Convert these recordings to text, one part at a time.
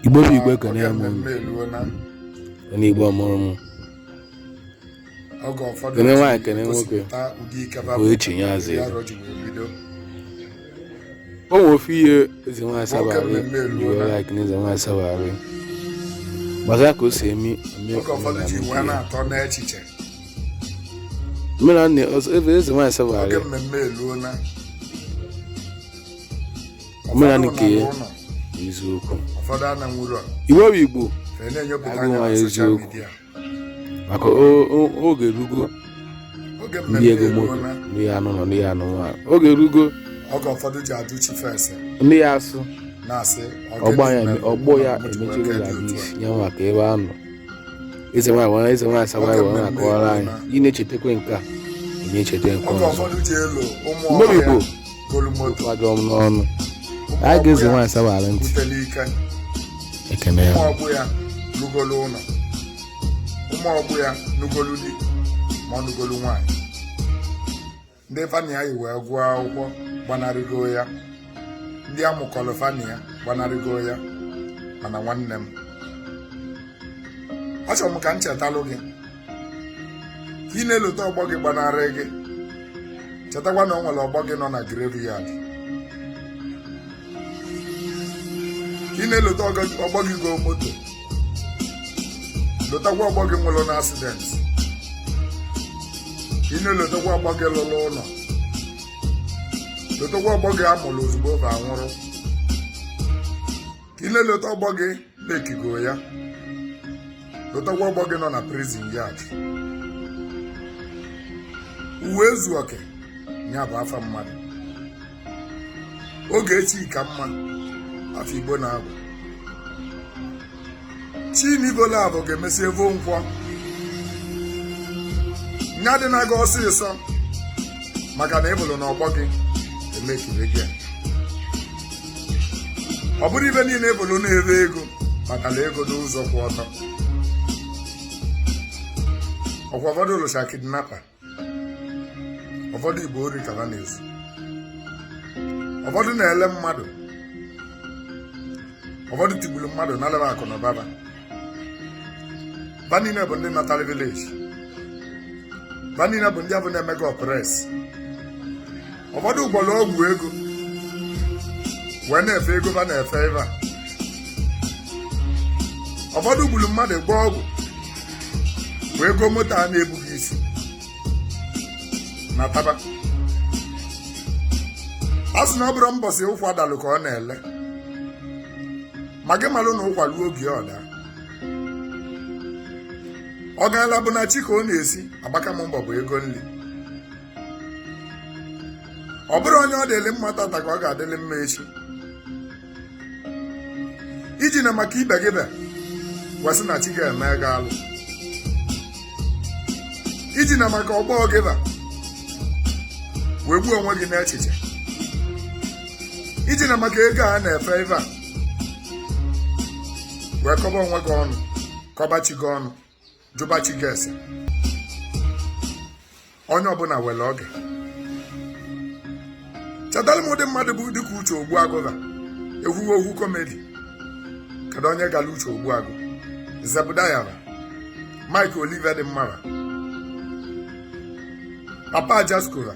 Igbo bụ Igbo, ekene Oge m unu. mmemme eruola. Onye Igbo mụrụ m. Oge ụfọdụ Kene ji nwaanyị, kene nwoke. gosipụta ụdị ike ba Bụ echi nye azụ ya eze. arọ ji wee bido. O nwere ofu ihe eze nwaanyị Oge Sabari mmemme ji wee eruola. like na eze nwaanyị Sabari gbasara ka o si eme eme Oge ụfọdụ omenala ji nke wee ya. na-atọ n'echiche. Omenala eze nwaanyị Sabari Oge mmemme eruola. omenala Ụfọdụ nke ya nọ n'ụlọ, bụ eziokwu. ụfọdụ ananwụrụ Igbo bụ Igbo. fe na-enyopụta Agụ anya na nwaanyị social eziokwu. media. Maka oge erugo Oge ndị mmemme ego moto, eruola. ndị ya anụ nọ, ndị ya anụ nwaanyị, oge erugo. Oge ụfọdụ ji ajụ chi fese Ndị ya asụ na-asị ọgbọ ọgịnị ya mere ọgbọ ya mụ ji wee emechego kee ya dị otu a? isi ya maka ebe a nọ eze nwaanyị wee eze nwaanyị Sabari Oge wee mmemme na-akọwara anyị. eruola. Ị na-echetakwa nke a, ị na-echeta nke Oge ọzọ. ụfọdụ ji elo ụmụ Mgbe ọhịa Igbo golu moto, kwado m n'ọnụ ụmụ anyị ọgbọ ga-eze ya nwaanyị Sabari ntị. butere ike, Ekene ya. ụmụ ọgbọ ya lugolu ụlọ, ụmụ ọgbọ ya nugolu di ma ọ nugolu nwaanyị, ndị fani ya yi wee gụọ akwụkwọ gbanarịgo ya, ndị amụkọlụ fani ya gbanarịgo ya. Mana nwanne m, achọrọ m ka m chetalụ gị ka ị na-elote ọgbọ gị gbanarị gị, chetakwa na o nwere ọgbọ gị nọ na graveyard. Ka ị na-elote ọgbọ gị goo moto, lotakwa ọgbọ gị nwụrụ na accident. Ka ị na-elotekwa ọgbọ gị lụrụ ụlọ, lotakwa ọgbọ gị amụrụ ozugbo ba nwụrụ. Ka ị na-elota ọgbọ gị na-ekigo ya, lotakwa ọgbọ gị nọ na prison yard. Uwe ezu oke ya bụ afa mmadụ. Oge echi ka mma, afọ Igbo na-agụ chinibola bụ ga-emesi evo nkwọ nya dị na-aga ọsịsọ, maka na ịbụrụ na ọgbọ gị emekiri gị. Ọ bụrụ ibe niile ịbụrụ na-ere ego kpatara ego n'ụzọ kwụ ọtọ. Ọkwa ụfọdụ lụcha kidnapper, ụfọdụ igbo ori ka ha na-ezu, ụfọdụ na-ele mmadụ, ụfọdụ tigburu mmadụ nalebe akụ na ụba. Ba niile bụ ndị natara village, ba niile bụ ndị abụ na-emega oppress. Ụfọdụ gwọrọ ọgwụ ego wee na-efe ego, ba na-efe ebe a. Ụfọdụ gburu mmadụ, gwọ ọgwụ wee goo moto a na-ebughị isi na taba. A sị na ọ bụrụ mbọsị ụkwa dalụ ka ọ na-ele, ma gị malụ na ụkwa ruo oge ọ daa. Ọ gaala bụ na chi ka ọ na-esi agbaka m mbọ bụ ego nri. Ọ bụrụ onye ọ dịrị mma tata ka ọ ga-adịrị mma echi. Iji na maka ibe gị be kwesị na chi ga-eme gị alụ, iji na maka ọgbọ gị ba wee gbuo onwe gị n'echiche, iji na maka ego a na-efe ife a wee kọba onwe gị ọnụ, kọba chi gị ọnụ, jụba chi gị ese. Onye ọbụla were oge. Chetara m ụdị mmadụ bụ dịka Uche Ogbuagụ ekwuwe okwu comedy. Kedu onye gara Uche Ogbuagụ? Zebudayara Mike Oliver dị mmara, Papa Jaskova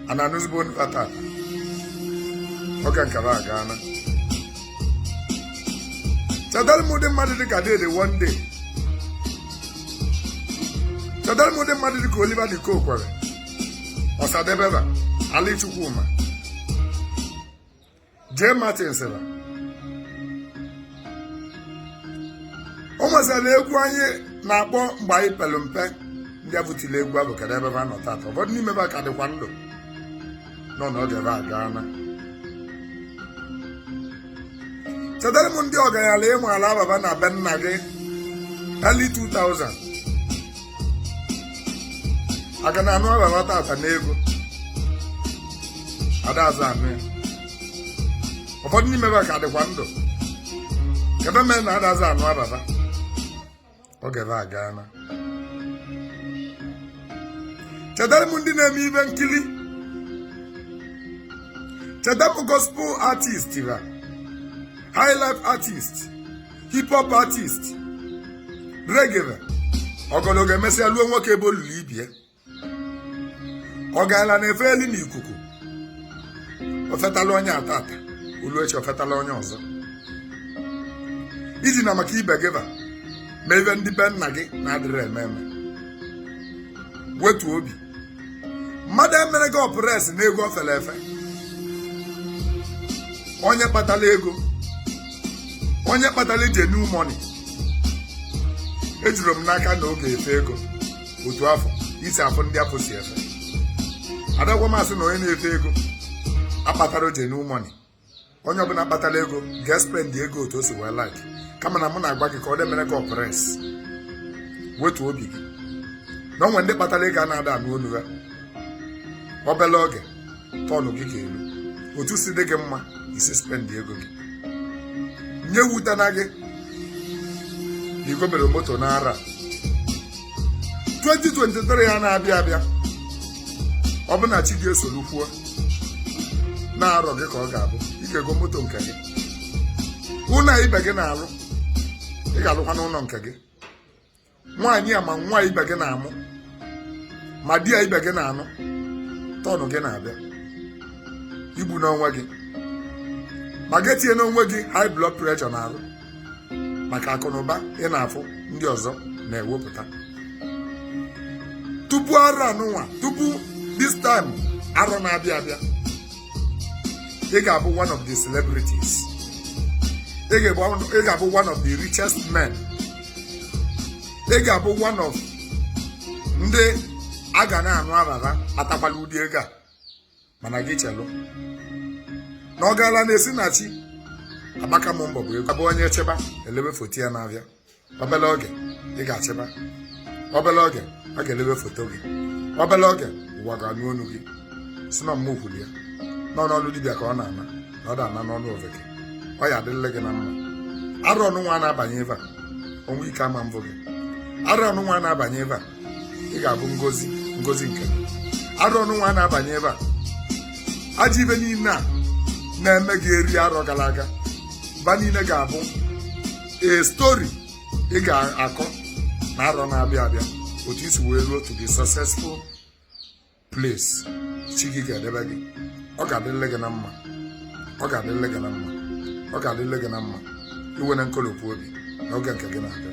a na-anụzigbo tata. Oge nke ha agaana. Chetara m ụdị mmadụ dịka Dede One Day. Chetara m ụdị mmadụ dịka Oliver De Coque, Ọsadebeba, Ali Chukwuma, J Martins. Ba o nwezara egwu anyị na-akpọ mgbe anyị pelu mpe, ndị abụtila egwu abụ. Kedu ebe ha nọ tata? Ụfọdụ n'ime ha ka dịkwa ndụ nọ n'oge ha agaana. Chetara m ndị ọgaranya ịmụ ala ababa na be nna gị early 2000 aga na anụ ababa tata n'ego adaazụ anụ ya. Ụfọdụ n'ime ha ka dịkwa ndụ. Kedu mere na adaazụ anụ ababa? Oge ha agaana. Chetara m ndị na-eme ibe nkili. Cheta m gospel artist ha. High life artist, hip hop artist, reggae. Ọgọdọ ga-emesịa luo nwoke ebe olulu ibie. Ọ gaala na-efe elu n'ikuku, ofetala onye atata olu echi, ofetala onye ọzọ. Iji na maka ibe gị ba ma ebe ndị be nna gị na-adịrị eme eme. Wetuo obi. Mmadụ emere gị oppress na ego ofere efe. Onye kpatara ego, onye kpatara ije new money, ejuru m n'aka na oge efe ego otu afọ isi afọ ndị afọ si efe. Adagwa m asị na onye na-efe ego akpatara oje new money. Onye ọbụla kpatara ego ga-spend ego otu o si wee like. Kama na mụ na-agwa gị ka ọ dị mere gị oppress. Wetuo obi gị na onwe ndị kpatara ego a na-ada anụ olu ha. Obele oge, tọnụ gị ga-elu otu si dị gị mma isi spend ego gị. Nye wutana gị na igobere moto n'ara 2023 ya na-abịa abịa. Ọ bụ na chi ga-esolu kwuo na-arọ gị ka ọ ga-abụ ị ga-ego moto nke gị. Ụlọ ibe gị na-alụ, ị ga-alụkwa n'ụlọ nke gị. Nwaanyị a ma nwa ibe gị na-amụ ma di ya ibe gị na-anụ, tọnụ gị na-abịa. Igbu n'onwe gị ma gị tinye n'onwe gị high blood pressure na-arụ maka akụ na ụba ị na-afụ ndị ọzọ na-ewepụta. Tupu arọ anụnwa, tupu this time arọ na-abịa abịa, ị ga-abụ one of the celebrities, ị ga-abụ one of the richest men, ị ga-abụ one of ndị a ga na-anụ arara atakwala ụdị ego a. Mana gị chelụ na ọ gaala na-esi na chi agbaka m mbọ bụ ego abụ onye cheba elebe foto ya na-abịa. Obere oge ị ga-achịba, obere oge a ga-elebe foto gị, obere oge ụwa ga-anụ onu gị si na mmụ kwuru ya n'ọnụ dibịa ka ọ na-ana na ọ da-ana n'ọnụ ofeke. Ọ ya adịrịla gị na mma. Arụ ọnụnwa na-abanye ebe a, ọnwa ike ama mbụ gị. Arụ ọnụnwa na-abanye ebe a, ị ga-abụ ngozi ngozi nke gị. Arụ ọnụnwa na-abanye ebe a, ajọ ibe niile a na-eme gị eri arọ gara aga ba niile ga-abụ a story ị ga-akọ na arọ na-abịa abịa, otu isi wee ruo to the successful place chi gị ga-edebe gị. Ọ ga-adịrịle gị na mma, ọ ga-adịrịle gị na mma, ọ ga-adịrịle gị na mma. Iwere nkolopụ obi n'oge nke gị na-abịa.